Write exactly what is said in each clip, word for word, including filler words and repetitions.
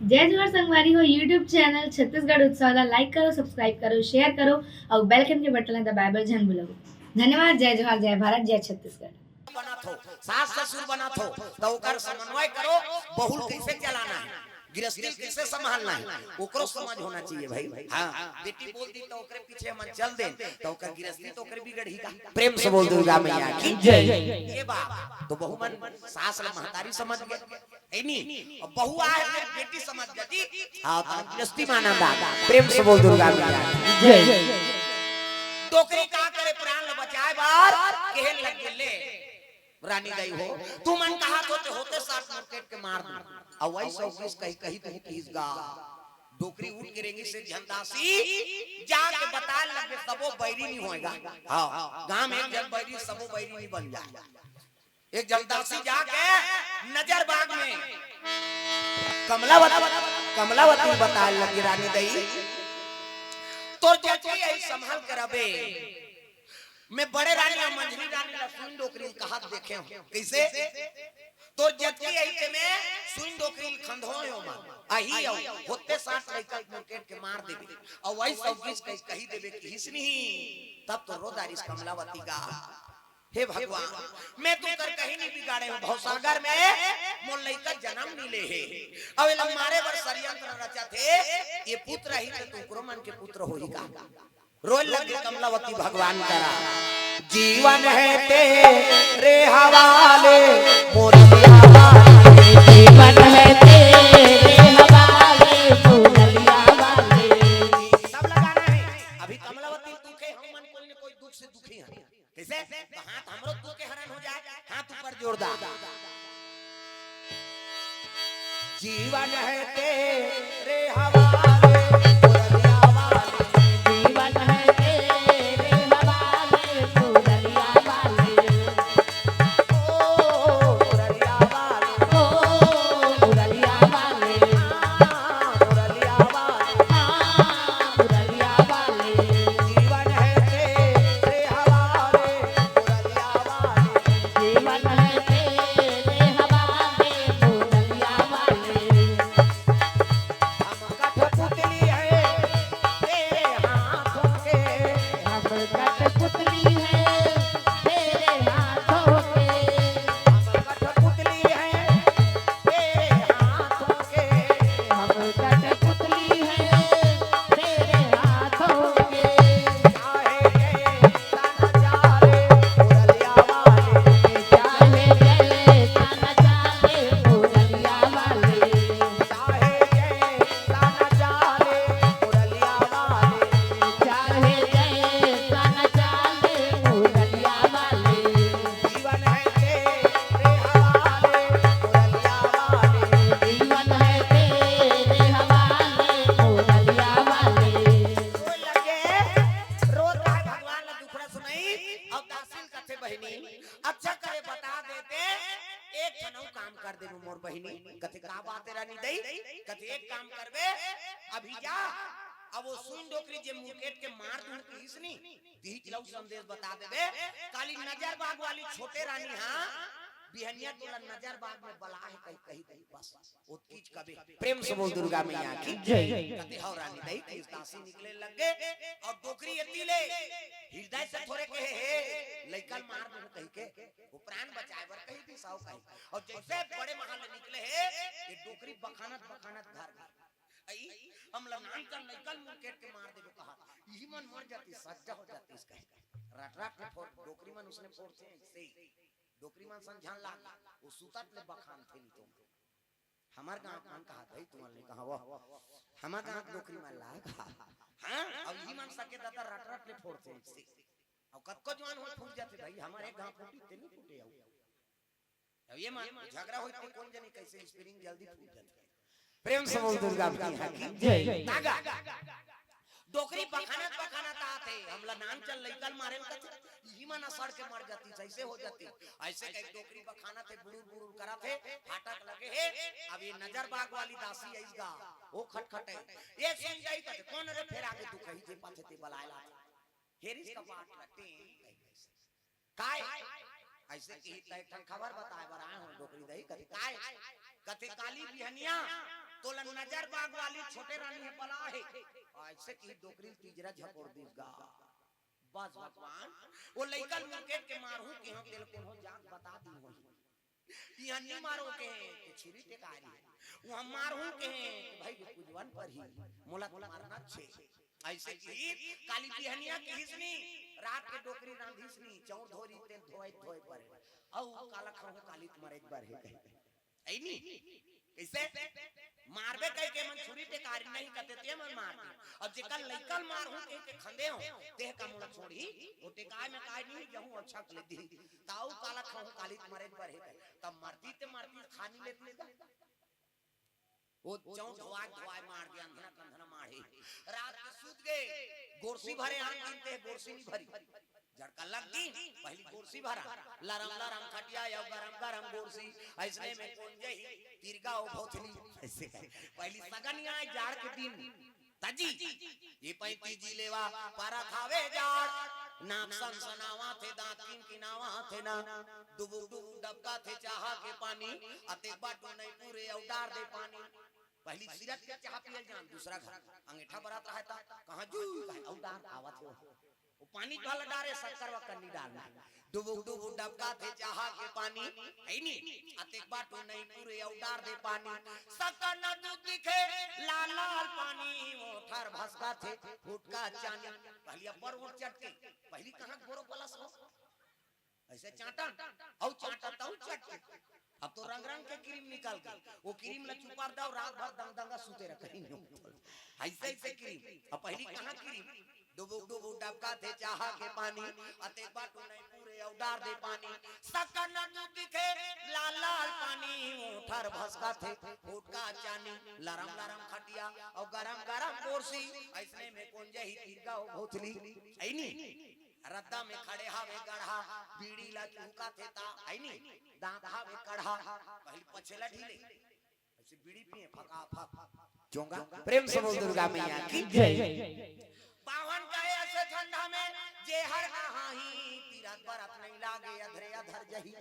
जय जोहार संगवारी हो, YouTube चैनल छत्तीसगढ़ उत्सव ला like करो, subscribe करो, share करो अउ bell icon के बटन ला दबाए बर झन भूलव। धन्यवाद। जय जोहार, जय भारत, जय छत्तीसगढ़। बनत हो, सास ससुर बनत हो, त ओकर समन्वय करो, बहू ल कइसे चलाना हे, गृहस्थी ल कइसे संभालना हे, ओकरो समझ होना चाहिए भाई। हाँ, बेटी बोल दी त ओकरे पीछे हमन चल देन, त ओकर गृहस्थी त ओकरे बिगड़ही का? प्रेम से बोल दुर्गा मैया की जय। ये बात तो बहू मन सास ल महतारी समझ गए, है नी? अब बहू आए त बेटी समझ गए जी। हाँ, त गृहस्थी माना दा। प्रेम से बोल दुर्गा मैया की जय। डोकरी का करे प्राण ल बचाए बर, केहे लग गेले रानी दाई हो, तुमन कहा तो ते होते साथ मुरकेट के मार दू। अउ वही सब किस कही कही तू किस गा। डोकरी उठ के रेंगी से झंदासी जाके बताए लगे सबो बैरी नहीं होएगा। हाँ, गांव में एक जन बैरी सबो बैरी नहीं बन जाए। एक झंदासी जाके नजर बाग में कमलावती, कमलावती बताए लगी रानी दाई, तोर जची यही संभाल के रबे। मैं बड़े रानी अउ मंझली रानी ला सुइन डोकरी ल कहत देखे हो। कइसे? तोर जतकी अई ते में सुइन डोकरी ल खंधोए हो मन। अही अउ होते साथ लइका मुरकेट के मार देबे। अउ वही सब बीच कही कही देबे कि हिसनी। तब तो रो दारिस कमलावती गा। हे भगवान, मैं तो कर कहीं नहीं बिगाड़े हूँ। भवसागर में मोर लइका जन्म नहीं ले हे। अउ एला मारे बर षड्यंत्र रचत हे। ये पुत्र ही तो तुकरो मन के पुत्र होही का? रोए लगे कमलावती भगवान करा। जीवन है तेरे हवाले, मोरलिया वाले। जीवन है तेरे हवाले, मोरलिया वाले। सब लगाना है। अभी कमलावती दुखे, हम मन कोई न कोई दुख से दुखी हैं। कइसे? तो हाथ हमरो दुख के हरण हो जाए, हाथ ऊपर जोरदार। जीवन है तेरे हवाले, मोरलिया वाले। जीवन है तेरे हवाले, मोरलिया वाले। ओ मोरलिया वाले। ओ मोरलिया वाले। हाँ, मोरलिया वाले। हाँ, मोरलिया वाले। जीवन है तेरे हवाले, मोरलिया वाले। जीवन है तेरे हवाले, मोरलिया वाले। हम कठपुतली हैं तेरे हाथों के। हम कठपुतली हैं तेरे हाथों के। हम कठपुतली हैं तेरे हाथों के। हम कठपुतली हैं तेरे हाथों के। चाहे जैसा न चाले मुरलिया वाले। चाहे जैसा न चाले मुरलिया वाले। चाहे जैसा न चाले मुरलिया वाले। चाहे जैसा न चाले मुरलिया वाले। जीवन है तेरे हवाले मुरलिया वाले। जीवन है तेरे हवाले मुरलिया वाले। रोए लगे, रोत रहे भगवान ला दुखड़ा सुनाई। अउ दासी ल कथे बहिनी, अच्छा करे बता देते, एक ठन अउ काम कर देनु मोर बहिनी। कथे का बात हे रानी दई? कथे एक काम करबे, अभी जा, अब वो सुइन डोकरी जे मुरकेट के मार दूं किहिस नी, तिही ला संदेश बता देबे। काली नजर बाग वाली छोटे रानी हाँ, बिहनिया तोला नजर बाग में बला हे कही, कही दे बस। ओतकीच कबे। प्रेम से बोल दुर्गा मैया की जय। कथे हव रानी दई कि दासी निकले लग गे अउ डोकरी एती ले हृदय से थोरे कहे हे, लइका ल मार दूं कही के, वो प्राण बचाए बर कही दिस अउ कही। अउ जइसे बड़े महल ले निकले हे, ये डोकरी बखानत बखानत घर गे। अई, हमला नान कन लइका ल मुरकेट के मार देबे कहा। इही मन मर जातिस, सज्जा हो जातिस कहे। रट रट के फोड़, डोकरी मन उसने फोड़थे अइसे। डोकरी मन संझन लाग, वो सुतत ले बखानथे नी तो। हमर गांव मन कहा भाई, तुमन ले कहा वो। हमर गांव डोकरी मन लाग। हाँ, अब इही मन सके दादा रट रट ले फोड़थे अइसे। अउ कतको जवान होय फूट जाथे भाई, हमर एक घांव फूटी ते नी फूटे अउ। अब ये मान, झगड़ा होई ते कोन जनी कइसे spring जल्दी फूट जाथे। प्रेम से बोल दुर्गा मैया की जय। तागा। डोकरी बखानत बखानत आथे, हमला नान चल लइका ल मारे ल कथे, इही मन असड़ के मर जातिस, अइसे हो जातिस। अइसे कही डोकरी बखानत हे, बुड़ुर बुड़ुर करत हे, फाटक लगे हे, अब ये नजर बाग वाली दासी अइस गा, वो खटखटे। ये सुन जाई कथे, कोन रे फेर आगे तू कही जे पाथे ते बलाए ला। हेरिस कपाट लटे। काय? अइसे कि त एक ठन खबर बताए बर आए हंव डोकरी दई, कथे काय? कथे काली बिहनिया तोला नजर बाग वाली छोटे रानी हे बला हे। अइसे कि डोकरी ल तीजरा झकोर दिस गा। बस भगवान, ओ लइका ल मुकेट के मारहूं के हों, तेला कोनो जात बता दी होही। इहां नी मारो के हे, त छुरी टेकारी हे। उहां मारहूं के हे, त भाई के कुजवन परही, मोला त मारना छे। अइसे कि काली बिहनिया किहिस नी, रात के डोकरी रांधिस नी, चौंर धोरी तेल धोए धोए बर हे। अउ काला खाहूं काली त मरेच बर हे कहि। अइ नी? कइसे? मारबे कहि के मन छुरी टेकारी नहीं कते ते मन मार दे। अब जेकर लइका ल मारहूं कहि के खंदे हों, तेह का मोला छोड़ही, ओ टेकाय में काय नी जहूं अच्छा कर ले दी। ताऊ काला खाहूं काली त मरेच बर हे कहि। तब मरती ते मरती खा नी लेती गा। ओ चौंर धोवाय धोवाय मार दे, अंधना कंधना माढ़े। रात के सूत गे, गोरसी भरे आन दिन ते गोरसी नी भरी। झटका लग दी, पहिली गोरसी भरा, लरम लरम खटिया अउ गरम गरम गोरसी, अइसने में कोन जही, तिरगा ओ भोथली, अइसे कहे। पहिली सगनिया जाड़ के दिन, तजी, ये पैंती जी लेवा, परत हावे जाड़, नाक सनसनावत हे, दांत किनकिनावत हे ना, डुबुक डुबुक डबकत हे चाहा के पानी, अतेक बाटू नहीं पूरे अउ डार दे पानी। पहिली सिरत के चाहा पियल जान, दूसरा घर, अंगेठा बरत रहे ता, कहां जू, कहे, अउ डार आवत हे। ओ पानी भला डारे, सक्कर वक्कर नी डारना। डुबुक डुबुक डबकत हे चाहा के पानी, अइ नी? अतेक बाटू नहीं पूरे अउ डार दे पानी। सक्कर न दूध दिखे, लाल लाल पानी, ओठर भसकत हे, फुटका चानी। पहिली अब्बर ओठ चटके, पहिली कहां गोरो पलस हो? अइसे चांटन, अउ चांटन, अउ चटके। अब तो रंग रंग के क्रीम निकल गे। ओ क्रीम ला चुपार दव, रात भर दंग दंगा सुते रह कहीं नी। अइसे अइसे क्रीम। अब पहिली कहां क्रीम? डुबुक डुबुक डबकत हे चाहा के पानी, अतेक बाटू नहीं पूरे अउ डार दे पानी। सक्कर न दूध दिखे, लाल लाल पानी, ओठर भसकत हे, फुटका चानी, लरम लरम खटिया, अउ गरम गरम गोरसी, अइसने में कोन जही तिरगा ओ भोथली, अइ नी? रद्दा में खड़े हावे गड़हा, बीड़ी ला चुहकत हे ता, अइ नी? दांत हावे कड़हा, पहिली पछेला ढीले। अइसे बीड़ी पिए फका फक। चोंगा। प्रेम से बोल दुर्गा मैया की जय। बावन कहे अइसे ठंडा में, जे हर कहाही, तीरथ बरत नहीं लागे, अधरे अधर जही।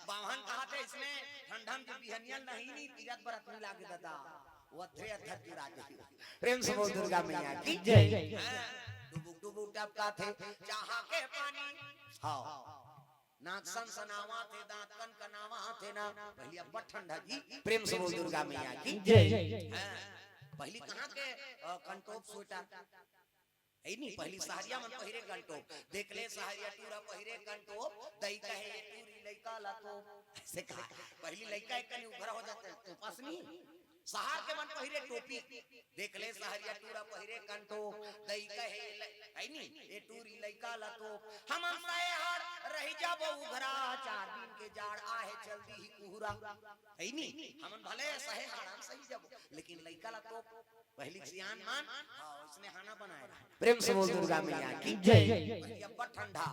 बावन कहा थे इसमें, ठंडा में जे बिहनिया नहीं, नहीं, तीरथ बरत नहीं लागे दादा। वो अधरे अधर जुड़ा जही। प्रेम से बोल दुर्गा मैया की जय। हां, डुबुक डुबुक डबकत हे, चाहा के पानी। हां। नाक सनसनावत हे, दांत कनकनावत हे ना। पहिली अब्बड़ ठंडा जी। प्रेम से बोल दुर्गा मैया की जय। हां, पहिली कहां के, अ, कंटोप स्वेटर? अइ नी, पहिली सहरिया मन पहिरे कंटोप। देख ले सहरिया टूरा पहिरे कंटोप, दई कहे ए टूरी लइका ला तो। अइसे कहा, पहिली लइका एक कनी उघरा हो जाथे, तो पास नी। सहर के मन पहिरे टोपी, देख ले सहरिया टूरा पहिरे कंटोप, दई कहे ल-, अइ नी, ए टूरी लइका ला तो। हमन सैहड़ रहि जाबो उघरा, चार दिन के जाड़ आहे चल दिही कुहरा। अइ नी, हमन भले सैहड़ सहि जाबो, लेकिन लइका ला तो पहिली सियान मन, हां, अइसने हाना बनाए रहे। प्रेम से बोल दुर्गा मैया की जय। पहिली अब्बड़ ठंडा,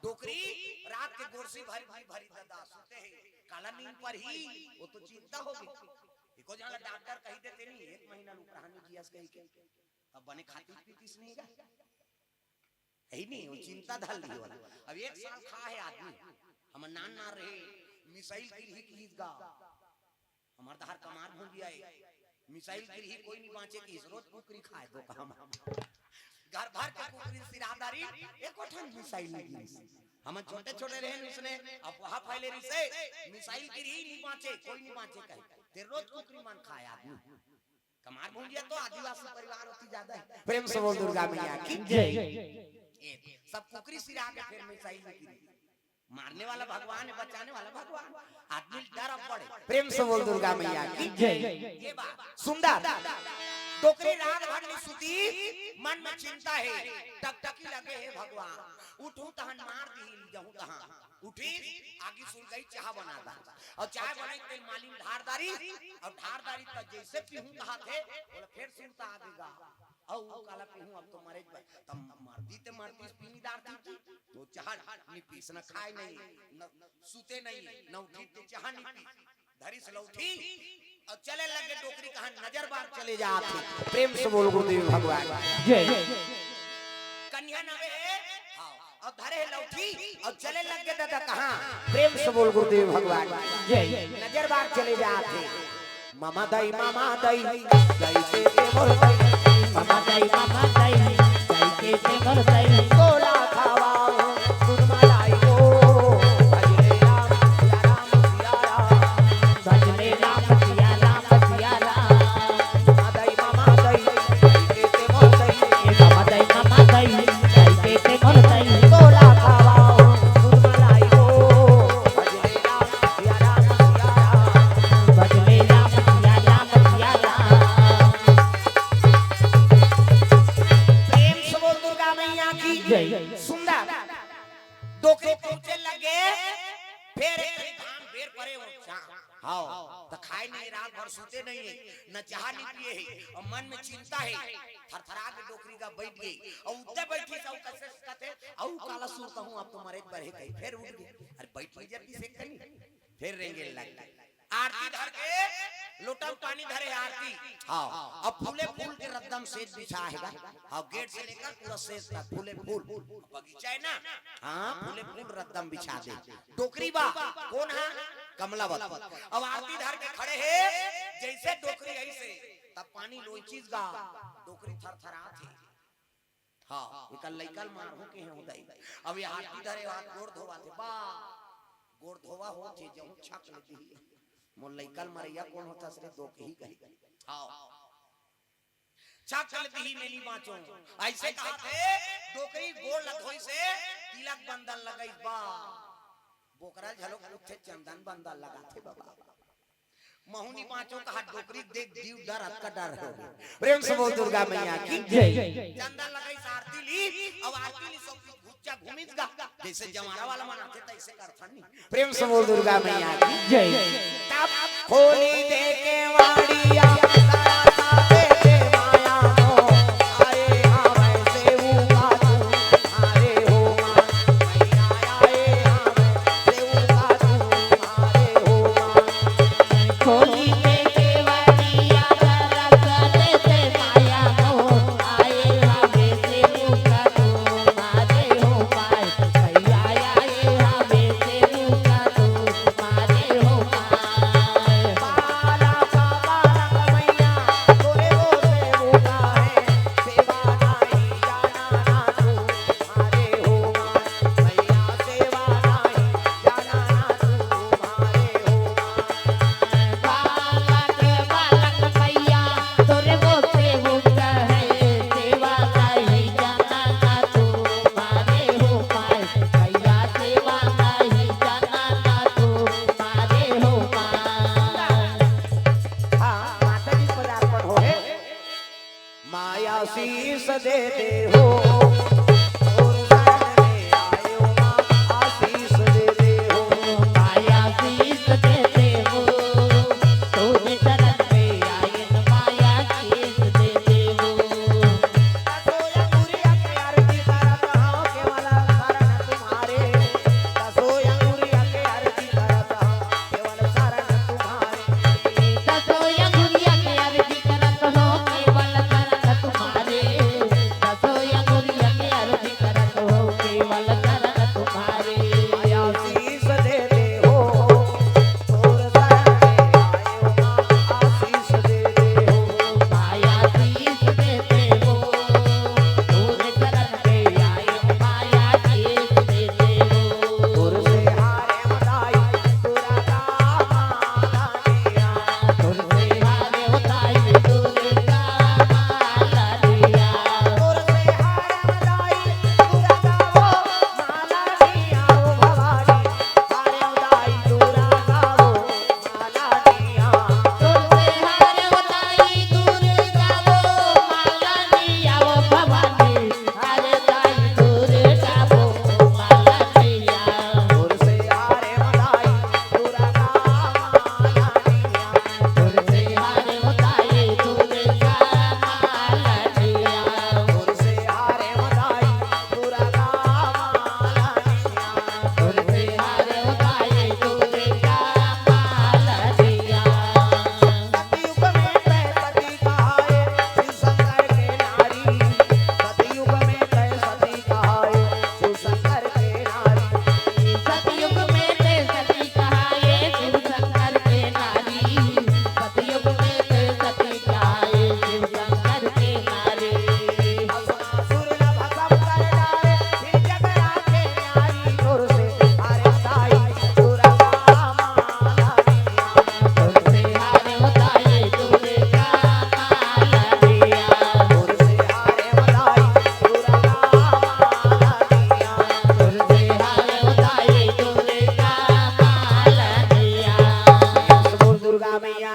डोकरी रात के गोरसी भरी भरी भरी ददा सुते हे, काला नींद परही, ओ तो चिंता हो गे। एको झन ला डॉक्टर कहि देते नी, एक महीना ल उपराहा नी जियस कहि के। अब बने खातिस पीतिस नी गा। अइ नी, ओ चिंता धर लिही ओला। अब एक साल खा हे आदमी। हमर नान नान रहे, मिसाइल गिरही किहिस गा। हमर डहर कमार भुंजिया हे। मिसाइल गिरही कोई नी बांचे किहिस, रोज कुकरी खाए दो काम। घर भर के कुकरी सिरादारी, एको ठन मिसाइल नी गिरिस। हमन छोटे छोटे रहेन उसने, अफवाह फैले रिहिसे, मिसाइल गिरही नी बांचे, कोई नी बांचे कहे। ते रोज कुकरी मन खाए आदमी। कमार भुंजिया तो आदिवासी परिवार होती ज्यादा हे। प्रेम से बोल दुर्गा मैया की जय। ए, सब कुकरी सिरा के फेर मिसाइल में गिरी। मारने वाला भगवान हे, बचाने वाला भगवान। आदमी डर अब्बड़ हे। प्रेम से बोल दुर्गा मैया की जय। ये बात। सुंदर। डोकरी रात भर नी सुती, मन में चिंता हे। टकटकी लगे हे भगवान। उठूं तहन मार दिही, जहूं तहां। उठिस, आगी सुलगाइस, चाहा बना दा। अउ चाय बनाइस, तेल मालिन ढार डारिस, अउ ढार डारिस त जइसे पीहूं कहाथे, ओला फेर सुरता आ गे गा। अउ काला पीहूं, अब तो मरेच बर। त मरती ते मरतीस, पी नी डारती, तो चाहा नी पीस, न खाय नहीं, न सुते नहीं, न उठिस ते चाहा नी पीस। धरिस लौठी अउ चले लगे डोकरी कहां नजर बार चले जात हे। प्रेम से बोल गुरुदेव भगवान जय। कन्या नवे हे, हां, अउ धरे हे लौठी अउ चले लगे दादा कहां। प्रेम से बोल गुरुदेव भगवान जय। नजर बार चले जात हे। ममा दई, ममा दई, दई के ते मोर दई। ममा दई, ममा दई, दई के ते मोर दई। तोला खावा, दूध मलाई ओ, भजले राम, सिया राम, सिया राम। भजले राम, सिया राम, सिया राम। ममा दई, ममा दई, दई के ते मोर दई। ए ममा दई, ममा दई, दई के ते मोर दई। तोला खावा, दूध मलाई ओ, भजले राम, सिया राम, सिया राम। भजले राम, सिया राम, सिया राम। प्रेम से बोल दुर्गा मैया की जय। सुंदर। डोकरी पहुंचे लगे, फिर एक घाम बेर परे वो चां। हाव, त खाए नहीं, रात भर सूते नहीं है, न चाह नहीं पिए है, और मन में चिंता है। थरथरा के डोकरी का बैठ गई, और उतने बैठी से कसे कथे, "अउ काला सुरता हूँ, अब तो मरे बर हे," कही, फिर उठ गई। अरे बैठ नहीं जाती से कहीं, फिर रेंगे लग गई। आरती धर के लोटा में पानी धरे आरती। हाँ, अब फूले फूल के रद्दम सेज बिछा है बा। हाँ, गेट से लेकर पूरा सेज तक फूले फूल। बगीचा है ना? हाँ, फूले फूल रद्दम बिछा दे। डोकरी बा, कौन है? कमलावत। अब आरती धर के खड़े है, जैसे डोकरी ऐसे, तब पानी लोइचिस गा, डोकरी थरथरात है। हाँ, एकर लइका ल मारहूं के हे हो दाई। अब ये आरती धरे हाथ गोड़ धोवा थे, बा, गोड़ धोवा हो थे, जहूं छक ले दिही। मोर लइका ल मरैया कौन होता सरे, डोकरी कही। हाँ। छक ले दिही, मैं नहीं बांचो। ऐसे कहा थे, डोकरी गोड़ ल धोई से, तिलक बंधन लगाई बा। बोकरा ल झलोक उठे चंदन बंधन लगा थे बाबा। महूं नहीं बांचो कहा डोकरी देख दिव डर अतका डर हो गया। प्रेम से बोल दुर्गा मैया की जय। चंदन लगाई से आरती ली, अब आरती ली सब कुछ घुच्चा घूमिस गा। जैसे जवारा वाला मनाथे तैसे करथन नहीं। प्रेम से बोल दुर्गा मैया की जय। तब खोली दे केवाड़िया, तारा सा दे दे माया मो, आए हावै सेवका तुम्हारे हो माँ, मैया आए हावै सेवका तुम्हारे हो माँ। खोली दे केवाड़िया, तारा सा दे दे माया मो, आए हावै सेवका तुम्हारे हो माँ। हाँ, माता जी पदार्पण हो है। माया शीश दे दे हो, और शरण में आयो माँ, आशीष दे दे हो। माया शीश दे दे हो, तोरे शरण में आयन माया शीश दे दे हो। दसो अंगुरिया के आरती करत हूँ, केवल शरण तुम्हारे। दसो अंगुरिया के आरती करत हूँ, केवल शरण तुम्हारे। दसो अंगुरिया के आरती करत हूँ, केवल शरण तुम्हारे। दसो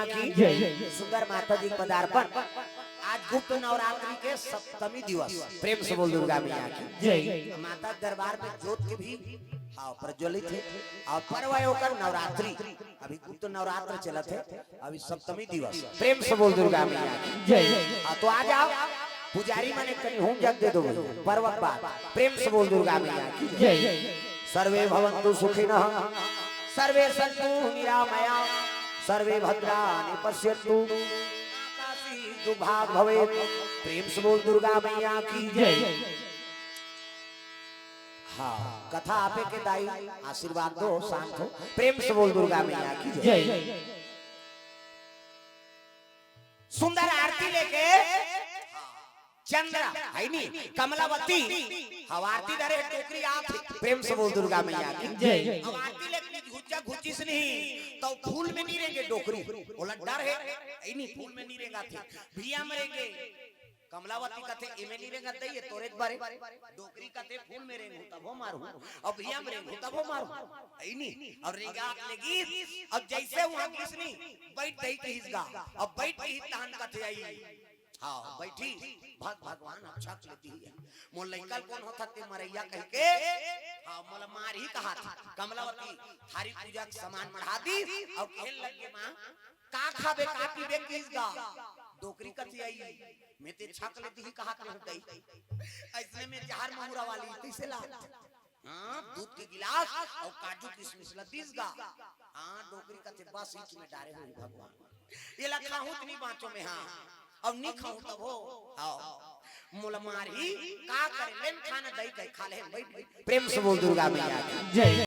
की जय। सुंदर माता जी के पदार्पण। आज गुप्त नवरात्रि के सप्तमी दिवस। प्रेम से बोल दुर्गा मैया की जय। माता के दरबार में जोत के भी, हाँ, प्रज्वलित हे। अउ पर्व हे ओकर नवरात्रि। अभी गुप्त नवरात्र चलत हे, अभी सप्तमी दिवस। प्रेम से बोल दुर्गा मैया की जय। हाँ, तो आ जाव, पुजारी मन एक कनी हूम जग दे दो, पर्व के बाद। प्रेम से बोल दुर्गा मैया की जय। सर्वे भवन्तु सुखिनः, सर्वे सन्तु निरामया, सर्वे भद्राणि पश्यन्तु, मा कश्चित् दुःखभाग् भवेत्। प्रेम से बोल दुर्गा मैया की जय। हाँ, कथा आपे के दाई, आशीर्वाद दो, शांत हो। प्रेम से बोल दुर्गा मैया की जय। जय। सुंदर आरती लेके चंद्र, हे नी, कमलावती, हव आरती धरे हे, डोकरी आत हे। प्रेम से बोल दुर्गा मैया की जय। हव आरती लेके घुच्चा घुच्चिस नहीं, त फूल में नहीं रेंगे डोकरी, ओला डर हे, हे नी, फूल में नहीं रेंगथे, भुइयां में रेंगे। कमलावती कथे, "एमे नहीं रेंगत दई, ये तोरे के बरे।" डोकरी कथे, "फूल में रेंगहूं तभो मारहूं, अउ भुइयां में रेंगहूं तभो मारहूं।" हे नी, अउ रेंगात लेगिस, अउ जइसे उहां गिस नी, "बइठ दई," कहिस गा, अउ बइठ गे तहन कथे, "आई।" हाँ, बइठिस, भग भगवान अब छक लेती है। मोर लइका ल कोन होथा ते मरइया कहिके, हाँ, मोला मारही कहाथे। कमलावती थारी पूजा के सामान मढ़ा दिस, अउ कहे लगे, "माँ, का खाबे, का पीबे?" कहिस गा। डोकरी कथे, "आई, में ते छक लेती ही कहात रेहेंव दई।" अइसने में जहर महुरा वाली तइसे ला। हाँ, दूध के गिलास अउ काजू किशमिश ला दिस गा। हाँ, डोकरी कथे, "बस इच में डारे होही भगवान। एला खाहूं त नहीं बांचों में, हाँ। अउ नहीं खाहूं तभो, हाँ। मोला मारही, का करे, ले न खा न दई कहि खा ले, बइठ, बइठ।" प्रेम से बोल दुर्गा मैया की जय।